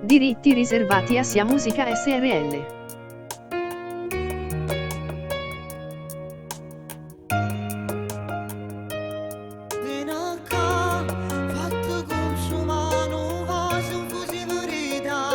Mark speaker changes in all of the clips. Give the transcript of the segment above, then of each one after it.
Speaker 1: Diritti riservati a Sia Musica SRL.
Speaker 2: Vieni ccà, fatte consumà nu vaso 'nfus 'e verità.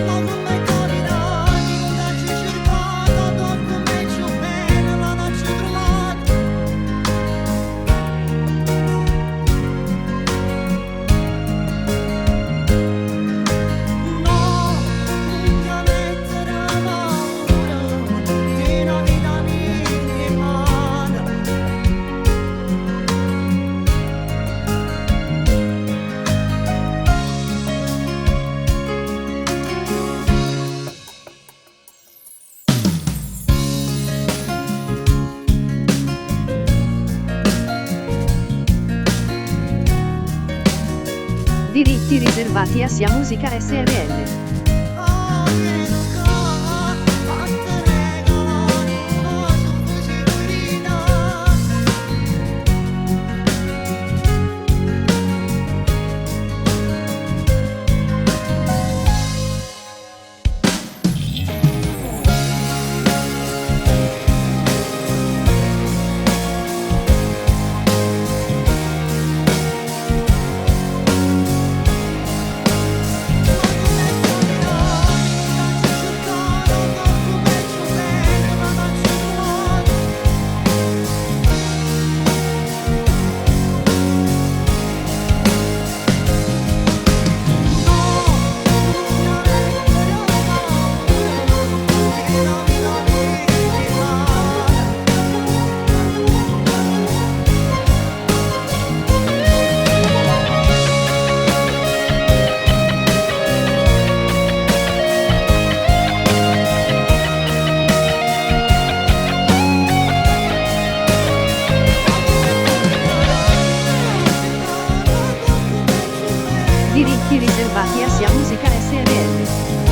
Speaker 2: Ma comm'è capitato, nun t'aggio cercato, addò accummencio bene, ma t'aggio truvato. No, nun te mettere paura, tieni 'a vita mia 'int'e mane.
Speaker 1: Diritti riservati a Sia Musica SRL.
Speaker 2: Ah, vieni ccà, fatte regalà nu vaso 'nfus 'e verità. Ma comm'è capitato, nun t'aggio cercato, addò accummencio bene, ma t'aggio truvato. No, nun te mettere paura, tieni 'a vita mia 'int'e mane. Ma comm'è capitato, nun t'aggio cercato, addò accummencio bene,
Speaker 1: Diritti
Speaker 2: ma
Speaker 1: riservati a
Speaker 2: t'aggio
Speaker 1: Sia Musica
Speaker 2: truvato.
Speaker 1: SRL.